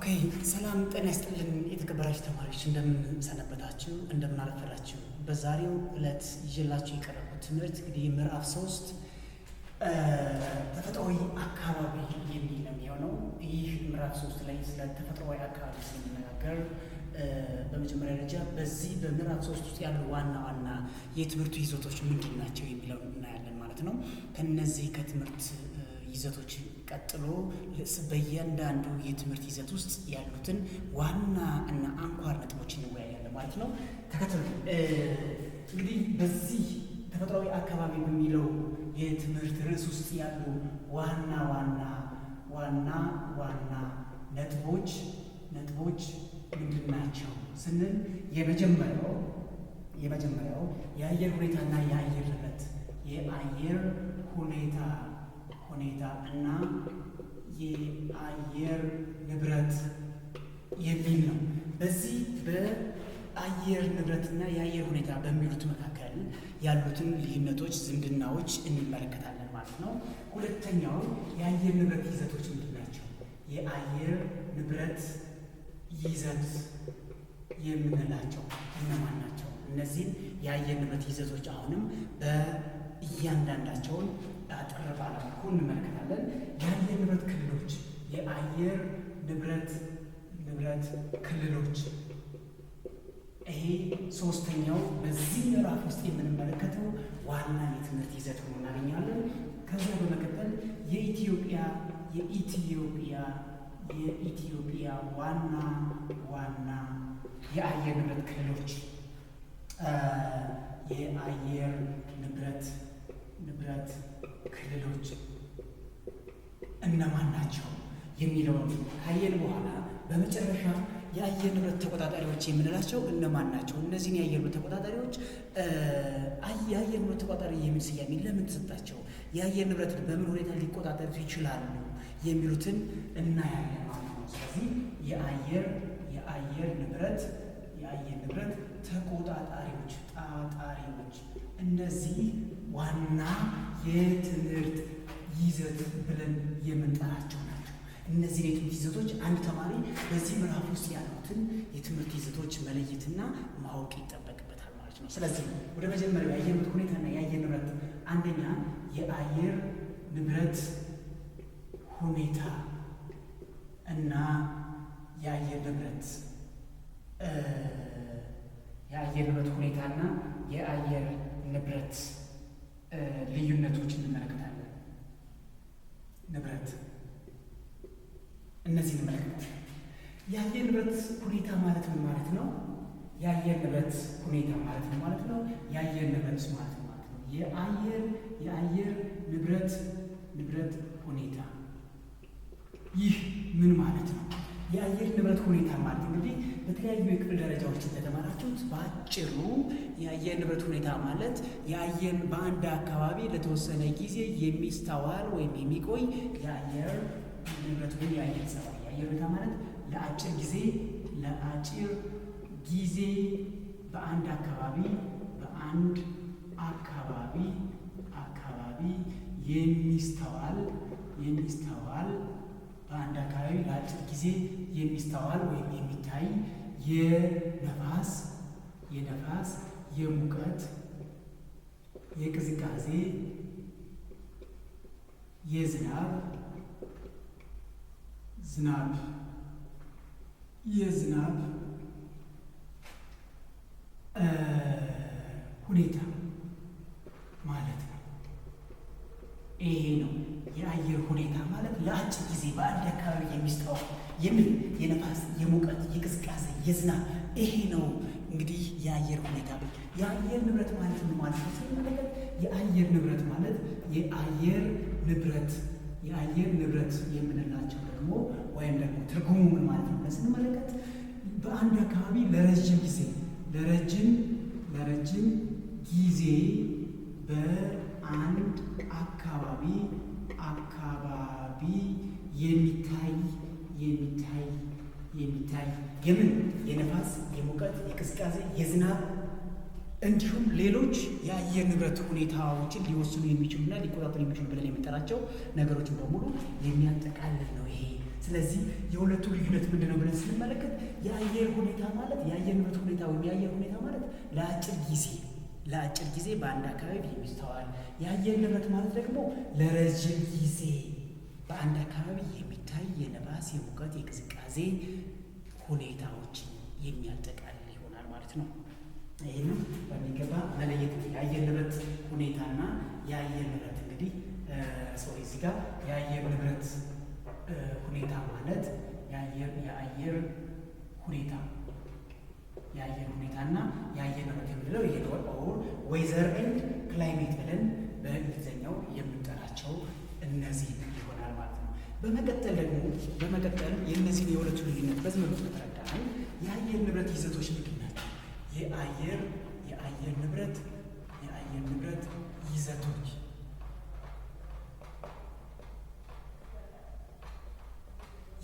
Okay፣ ሰላም ጤና ይስጥልን የተከበራችሁ ተማሪዎች፣ እንደምን ሰነበታችሁ? እንደምን አረፈዳችሁ? በዛሬው ዕለት ይዤላችሁ የቀረብኩት ትምህርት እንግዲህ ምዕራፍ 3 ተፈጥሯዊ አካባቢ የሚል ነው የሚሆነው። ይህ ምዕራፍ 3 ላይ ስለ ተፈጥሯዊ አካባቢ ስንነጋገር በመጀመሪያ ደረጃ በዚህ በምዕራፍ 3 ውስጥ ያሉ ዋና ዋና የትምህርቱ ይዘቶች ምንድን ናቸው የሚለውን እናያለን ማለት ነው። ከነዚህ ከትምህርት ይዘቶች ቀጥሎ በእያንዳንዱ የትምህርት ይዘት ውስጥ ያሉትን ዋና እና አንኳር ነጥቦች እንወያያለን ማለት ነው። ተከተሉ። እንግዲህ በዚህ ተፈጥሯዊ አካባቢ በሚለው የትምህርት ርዕስ ውስጥ ያሉ ዋና ዋና ነጥቦች ምንድን ናቸው ስንል የመጀመሪያው የአየር ሁኔታና የአየር ንብረት፣ የአየር ሁኔታ እና የአየር ንብረት የሚል ነው። በዚህ በአየር ንብረትና የአየር ሁኔታ በሚሉት መካከል ያሉትን ልዩነቶች፣ ዝምድናዎች እንመለከታለን ማለት ነው። ሁለተኛው የአየር ንብረት ይዘቶች ምንድን ናቸው? የአየር ንብረት ይዘት የምንላቸው እነማን ናቸው? እነዚህን የአየር ንብረት ይዘቶች አሁንም በእያንዳንዳቸውን አጠር ባለ መልኩ እንመለከታለን። የአየር ንብረት ክልሎች፣ የአየር ንብረት ክልሎች፣ ይሄ ሶስተኛው በዚህ ምዕራፍ ውስጥ የምንመለከተው ዋና የትምህርት ይዘት ሆኖ እናገኘዋለን። ከዚያ በመቀጠል የኢትዮጵያ የኢትዮጵያ ዋና ዋና የአየር ንብረት ክልሎች፣ የአየር ንብረት ክልሎች እነማን ናቸው የሚለውን ካየን በኋላ በመጨረሻ የአየር ንብረት ተቆጣጣሪዎች የምንላቸው እነማን ናቸው? እነዚህን የአየር ንብረት ተቆጣጣሪዎች የአየር ንብረት ተቆጣጣሪ የሚል ስያሜ ለምን ተሰጣቸው? የአየር ንብረትን በምን ሁኔታ ሊቆጣጠሩት ይችላሉ? የሚሉትን እናያለን ማለት ነው። ስለዚህ የአየር ንብረት ተቆጣጣሪዎች ጣጣሪዎች፣ እነዚህ ዋና የትምህርት ይዘት ብለን የምንጠራቸው ናቸው። እነዚህን የትምህርት ይዘቶች አንድ ተማሪ በዚህ ምዕራፍ ውስጥ ያሉትን የትምህርት ይዘቶች መለየትና ማወቅ ይጠበቅበታል ማለት ነው። ስለዚህ ወደ መጀመሪያው የአየር ንብረት ሁኔታና የአየር ንብረት፣ አንደኛ የአየር ንብረት ሁኔታ እና የአየር ንብረት ሁኔታና የአየር ንብረት ልዩነቶች እንመለከታለን። ንብረት እነዚህ እንመለከታለን። የአየር ንብረት ሁኔታ ማለት ምን ማለት ነው? የአየር ንብረት ሁኔታ ማለት ምን ማለት ነው? የአየር ንብረት ማለት ምን ማለት ነው? የአየር ንብረት ሁኔታ ይህ ምን ማለት ነው? የአየር ንብረት ሁኔታ ማለት እንግዲህ በተለያዩ የክፍል ደረጃዎች እንደተማራችሁት በአጭሩ የአየር ንብረት ሁኔታ ማለት የአየር በአንድ አካባቢ ለተወሰነ ጊዜ የሚስተዋል ወይም የሚቆይ የአየር ንብረት ወይም የአየር ጸባይ። የአየር ሁኔታ ማለት ለአጭር ጊዜ በአንድ አካባቢ የሚስተዋል፣ በአንድ አካባቢ ለአጭር ጊዜ የሚስተዋል ወይም የሚታይ የነፋስ፣ የሙቀት፣ የቅዝቃዜ፣ የዝናብ ዝናብ የዝናብ ሁኔታ ማለት ነው። ይሄ ነው የአየር ሁኔታ ማለት፣ ለአጭር ጊዜ በአንድ አካባቢ የሚስተዋል የምን የነፋስ፣ የሙቀት፣ የቅዝቃዜ፣ የዝናብ፣ ይሄ ነው እንግዲህ የአየር ሁኔታ። የአየር ንብረት ማለት ምን ማለት ነው ስንመለከት የአየር ንብረት ማለት የአየር ንብረት የምንላቸው ደግሞ ወይም ደግሞ ትርጉሙ ምን ማለት ነው ብለን ስንመለከት በአንድ አካባቢ ለረጅም ጊዜ ለረጅም ጊዜ በአንድ አካባቢ የሚታይ የምን የነፋስ፣ የሙቀት፣ የቅዝቃዜ፣ የዝናብ እንዲሁም ሌሎች የአየር ንብረት ሁኔታዎችን ሊወስኑ የሚችሉና ሊቆጣጠሩ የሚችሉ ብለን የምንጠራቸው ነገሮችን በሙሉ የሚያጠቃልል ነው ይሄ። ስለዚህ የሁለቱ ልዩነት ምንድነው ብለን ስንመለከት የአየር ሁኔታ ማለት የአየር ንብረት ሁኔታ ወይም የአየር ሁኔታ ማለት ለአጭር ጊዜ በአንድ አካባቢ የሚስተዋል፣ የአየር ንብረት ማለት ደግሞ ለረጅም ጊዜ በአንድ አካባቢ የሚታይ የነፋስ፣ የሙቀት፣ የቅዝቃዜ ሁኔታዎችን የሚያጠቃልል ይሆናል ማለት ነው። ይህንን በሚገባ መለየት የአየር ንብረት ሁኔታና የአየር ንብረት እንግዲህ sorry እዚህ ጋር የአየር ንብረት ሁኔታ ማለት የአየር ሁኔታ የአየር ሁኔታና የአየር ንብረት የምንለው ይሄ ነው። Or weather and climate ብለን በእንግሊዝኛው የምንጠራቸው እነዚህ ይሆናል ማለት ነው። በመቀጠል ደግሞ የእነዚህን የሁለቱ ልዩነት በዚህ መልኩ ከተረዳን የአየር ንብረት ይዘቶች ምንድን ናቸው? የአየር ንብረት ይዘቶች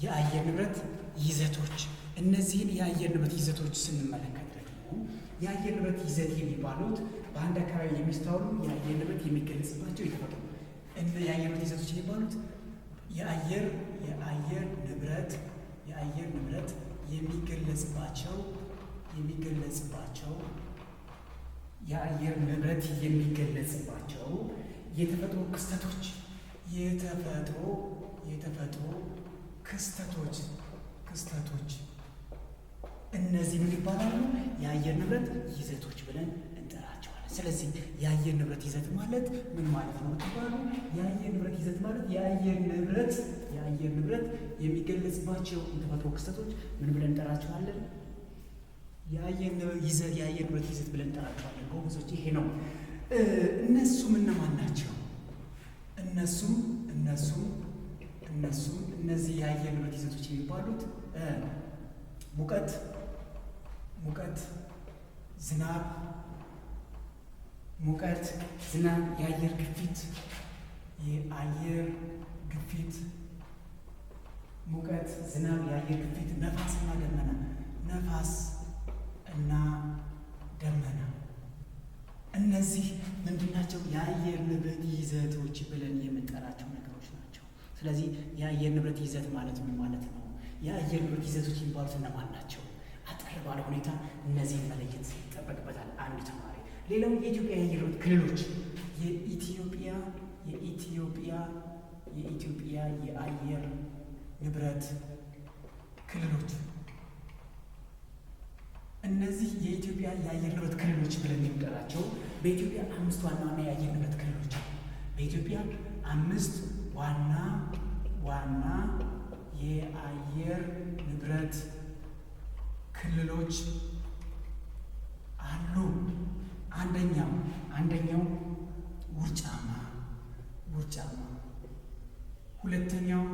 የአየር ንብረት ይዘቶች እነዚህን የአየር ንብረት ይዘቶች ስንመለከት ደግሞ የአየር ንብረት ይዘት የሚባሉት በአንድ አካባቢ የሚስተዋሉ የአየር ንብረት የሚገለጽባቸው የተፈጥሮ የአየር ንብረት ይዘቶች የሚባሉት የአየር ንብረት የሚገለጽባቸው የአየር ንብረት የሚገለጽባቸው የተፈጥሮ ክስተቶች የተፈጥሮ ክስተቶች እነዚህ ምን ይባላሉ? የአየር ንብረት ይዘቶች ብለን እንጠራቸዋለን። ስለዚህ የአየር ንብረት ይዘት ማለት ምን ማለት ነው ብትባሉ የአየር ንብረት ይዘት ማለት የአየር ንብረት የሚገለጽባቸው የተፈጥሮ ክስተቶች ምን ብለን እንጠራቸዋለን? የአየር ንብረት ይዘት ብለን እንጠራቸዋለን። ጎበዞች፣ ይሄ ነው። እነሱም እነማን ናቸው? እነሱም እነዚህ የአየር ንብረት ይዘቶች የሚባሉት ሙቀት፣ ዝናብ፣ የአየር ግፊት፣ ሙቀት፣ ዝናብ፣ የአየር ግፊት፣ ነፋስና ደመና እነዚህ ምንድናቸው? የአየር ንብረት ይዘቶች ብለን የምንጠራቸው ነገሮች ናቸው። ስለዚህ የአየር ንብረት ይዘት ማለት ምን ማለት ነው? የአየር ንብረት ይዘቶች የሚባሉት እነማን ናቸው? አጠር ባለ ሁኔታ እነዚህን መለየት ይጠበቅበታል አንድ ተማሪ። ሌላው የኢትዮጵያ የአየር ንብረት ክልሎች የኢትዮጵያ የአየር ንብረት ክልሎች እነዚህ የኢትዮጵያ የአየር ንብረት ክልሎች ብለን የምንጠራቸው በኢትዮጵያ 5 ዋና ዋና የአየር ንብረት ክልሎች አሉ። በኢትዮጵያ 5 ዋና ዋና የአየር ንብረት ክልሎች አሉ። አንደኛው ውርጫማ፣ ሁለተኛው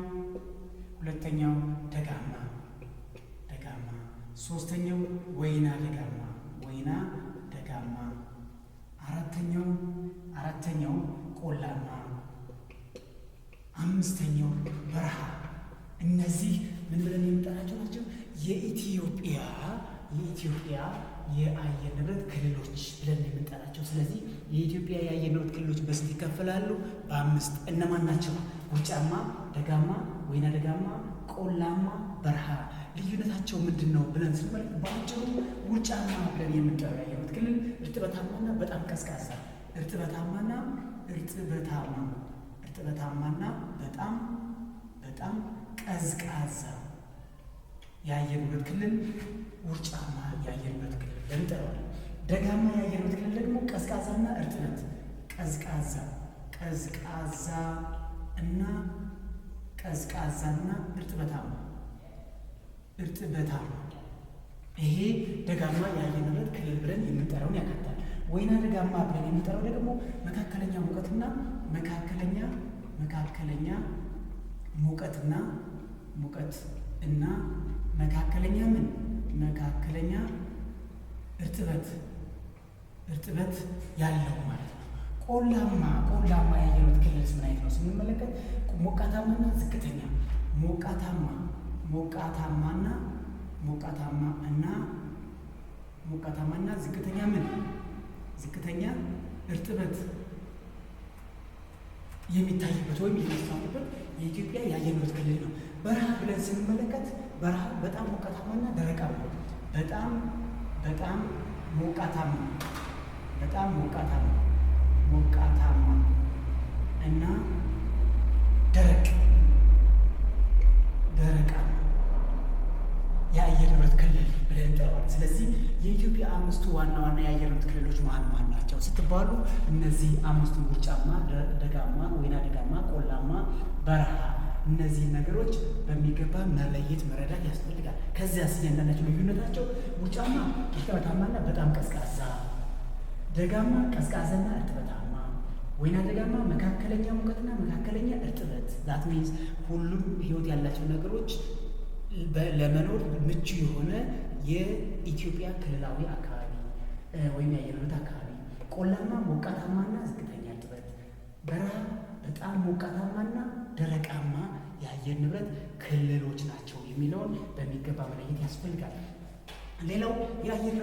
ደጋማ፣ ሶስተኛው ወይና ደጋማ፣ አራተኛው ቆላማ፣ አምስተኛው በረሃ። እነዚህ ምን ብለን የምንጠራቸው ናቸው? የኢትዮጵያ የአየር ንብረት ክልሎች ብለን የምንጠራቸው። ስለዚህ የኢትዮጵያ የአየር ንብረት ክልሎች በስንት ይከፈላሉ? በ5። እነማን ናቸው? ውርጫማ፣ ደጋማ፣ ወይና ደጋማ፣ ቆላማ፣ በረሃ። ልዩነታቸው ምንድን ነው ብለን ስንመለከት በአጭሩ ውርጫማ ብለን የምንጠራው የአየር ንብረት ክልል እርጥበታማና በጣም ቀዝቃዛ፣ እርጥበታማና በጣም ቀዝቃዛ የአየር ንብረት ክልል ውርጫማ የአየር ንብረት ክልል ብለን እንጠራዋለን። ደጋማ የአየር ንብረት ክልል ደግሞ ቀዝቃዛና እርጥበት ቀዝቃዛና እርጥበታማ ይሄ ደጋማ የአየር ንብረት ክልል ብለን የምንጠራውን ያካትታል። ወይና ደጋማ ብለን የምንጠራው ደግሞ መካከለኛ ሙቀትና መካከለኛ ሙቀትና ሙቀት እና መካከለኛ ምን መካከለኛ እርጥበት እርጥበት ያለው ማለት ነው። ቆላማ ቆላማ የአየር ንብረት ክልልስ ምን አይነት ነው ስንመለከት ሞቃታማና ዝቅተኛ ሞቃታማ ሞቃታማና ሞቃታማ እና ሞቃታማና ዝቅተኛ ምን ዝቅተኛ እርጥበት የሚታይበት ወይም የሚስተዋልበት የኢትዮጵያ የአየር ንብረት ክልል ነው። በረሃ ብለን ስንመለከት በረሃ በጣም ሞቃታማና ደረቃማ፣ በጣም በጣም ሞቃታማ፣ በጣም ሞቃታማ እና ደረቅ ደረቃማ የአየር ንብረት ክልል ብለን እንጠራዋለን። ስለዚህ የኢትዮጵያ አምስቱ ዋና ዋና የአየር ንብረት ክልሎች ማን ማን ናቸው ስትባሉ እነዚህ አምስቱ ውርጫማ፣ ደጋማ፣ ወይና ደጋማ፣ ቆላማ፣ በረሃ፣ እነዚህ ነገሮች በሚገባ መለየት መረዳት ያስፈልጋል። ከዚያስ እያንዳንዳቸው ልዩነታቸው ውርጫማ እርጥበታማና በጣም ቀዝቃዛ፣ ደጋማ ቀዝቃዛና እርጥበታማ፣ ወይና ደጋማ መካከለኛ ሙቀትና መካከለኛ እርጥበት፣ that means ሁሉም ህይወት ያላቸው ነገሮች ለመኖር ምቹ የሆነ የኢትዮጵያ ክልላዊ አካባቢ ወይም የአየር ንብረት አካባቢ፣ ቆላማ ሞቃታማና ዝቅተኛ እርጥበት፣ በረሃ በጣም ሞቃታማና ደረቃማ የአየር ንብረት ክልሎች ናቸው የሚለውን በሚገባ መለየት ያስፈልጋል። ሌላው የአየር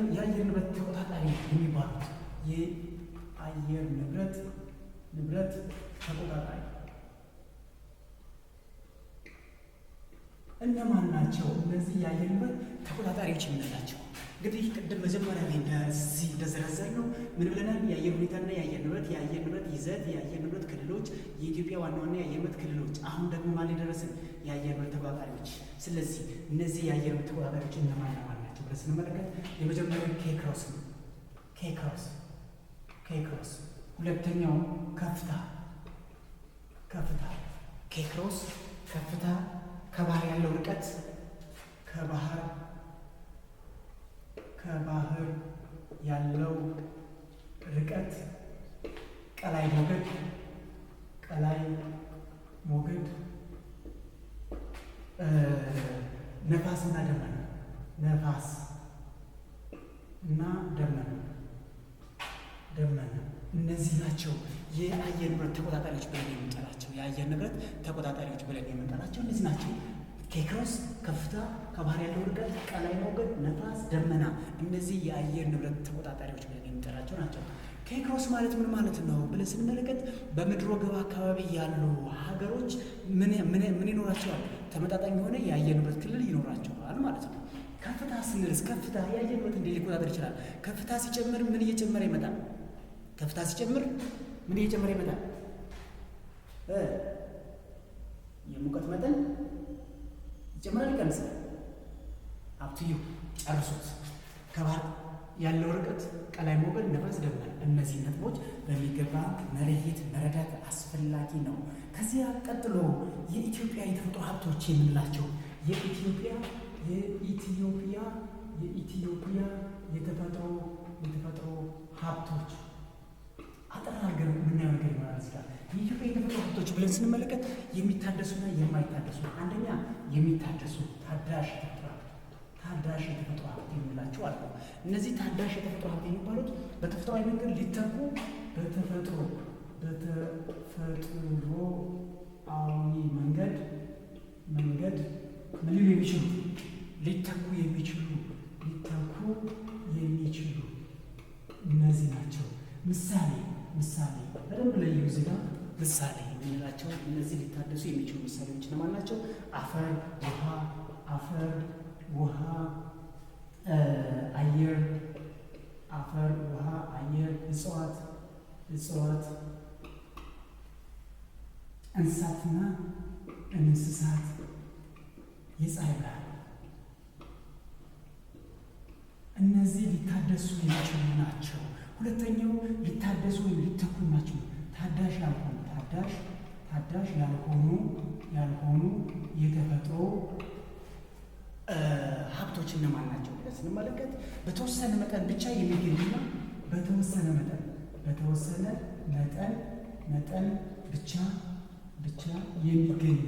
ንብረት ተቆጣጣሪ የሚባሉት፣ የአየር ንብረት ተቆጣጣሪ እነማን ናቸው? እነዚህ የአየር ንብረት ተቆጣጣሪዎች የምንላቸው እንግዲህ ቅድም መጀመሪያ ላይ እንደዚህ እንደዘረዘርነው ምን ብለናል? የአየር ሁኔታና የአየር ንብረት፣ የአየር ንብረት ይዘት፣ የአየር ንብረት ክልሎች፣ የኢትዮጵያ ዋና ዋና የአየር ንብረት ክልሎች። አሁን ደግሞ ማን ላይ ደረስን? የአየር ንብረት ተቆጣጣሪዎች። ስለዚህ እነዚህ የአየር ንብረት ተቆጣጣሪዎች እነማን እነማን ናቸው ብለን ስንመለከት የመጀመሪያው ኬክሮስ ነው። ኬክሮስ ኬክሮስ። ሁለተኛው ከፍታ ከፍታ፣ ኬክሮስ ከፍታ፣ ከባህር ያለው ርቀት፣ ከባህር ያለው ርቀት፣ ቀላይ ሞገድ ቀላይ ሞገድ፣ ነፋስና ደመና፣ ነፋስ እና ደመና ደመና እነዚህ ናቸው የአየር ንብረት ተቆጣጣሪዎች ብለን የምንጠራቸው። የአየር ንብረት ተቆጣጣሪዎች ብለን የምንጠራቸው እነዚህ ናቸው። ኬክሮስ፣ ከፍታ፣ ከባህር ያለው ርቀት፣ ቀላይ ሞገድ፣ ነፋስ፣ ደመና፣ እነዚህ የአየር ንብረት ተቆጣጣሪዎች ብለን የምንጠራቸው ናቸው። ኬክሮስ ማለት ምን ማለት ነው ብለን ስንመለከት በምድር ወገብ አካባቢ ያሉ ሀገሮች ምን ምን ይኖራቸዋል? ተመጣጣኝ የሆነ የአየር ንብረት ክልል ይኖራቸዋል ማለት ነው። ከፍታ ስንልስ ከፍታ የአየር ንብረት እንዴት ሊቆጣጠር ይችላል? ከፍታ ሲጨምር ምን እየጨመረ ይመጣል? ከፍታ ሲጨምር ምን እየጨመረ ይመጣል? የሙቀት መጠን ይጨምራል፣ ይቀንሳል? አብትዩ ጨርሱት። ከባህር ያለው ርቀት፣ ቀላይ ሞገድ፣ ነፋስ፣ ደመና፣ እነዚህ ነጥቦች በሚገባ መለየት መረዳት አስፈላጊ ነው። ከዚያ ቀጥሎ የኢትዮጵያ የተፈጥሮ ሀብቶች የምንላቸው፣ የኢትዮጵያ የኢትዮጵያ የኢትዮጵያ የተፈጥሮ ሀብቶች አጠር አድርገን የምናየው ነገር ይኖራል እዚህ ጋር። የኢትዮጵያ የተፈጥሮ ሀብቶች ብለን ስንመለከት የሚታደሱና የማይታደሱ፣ አንደኛ የሚታደሱ ታዳሽ የተፈጥሮ ሀብት፣ ታዳሽ የተፈጥሮ ሀብት የምንላቸው አሉ። እነዚህ ታዳሽ የተፈጥሮ ሀብት የሚባሉት በተፈጥሯዊ መንገድ ሊተኩ በተፈጥሮአዊ መንገድ ምን ሊሉ የሚችሉ፣ ሊተኩ የሚችሉ እነዚህ ናቸው። ምሳሌ ምሳሌ በደንብ ለዩ እዚህ ጋር። ምሳሌ የምንላቸው እነዚህ ሊታደሱ የሚችሉ ምሳሌዎች እነማን ናቸው? አፈር፣ ውሃ፣ አፈር፣ ውሃ፣ አየር፣ አፈር፣ ውሃ፣ አየር፣ እጽዋት፣ እንስሳትና እንስሳት፣ የፀሐይ ብርሃን፣ እነዚህ ሊታደሱ የሚችሉ ናቸው። ሁለተኛው ሊታደሱ ወይም ሊተኩ የማይችሉ ታዳሽ ያልሆኑ ታዳሽ ያልሆኑ የተፈጥሮ ሀብቶች እነማን ናቸው ብለን ስንመለከት በተወሰነ መጠን ብቻ የሚገኙና በተወሰነ መጠን ብቻ የሚገኙ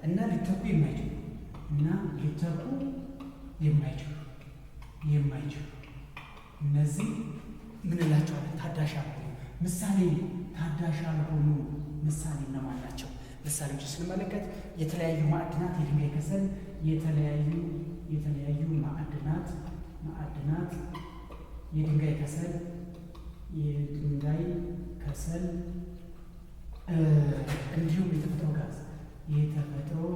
እና ሊተኩ የማይችሉ እና ሊተኩ የማይችሉ እነዚህ ምን እንላቸዋለን? ታዳሽ ያልሆኑ ምሳሌ፣ ታዳሽ ያልሆኑ ምሳሌ እነማን ናቸው? ምሳሌዎች ስንመለከት የተለያዩ ማዕድናት፣ የድንጋይ ከሰል፣ የተለያዩ ማዕድናት፣ የድንጋይ ከሰል፣ የድንጋይ ከሰል እንዲሁም የተፈጥሮ ጋዝ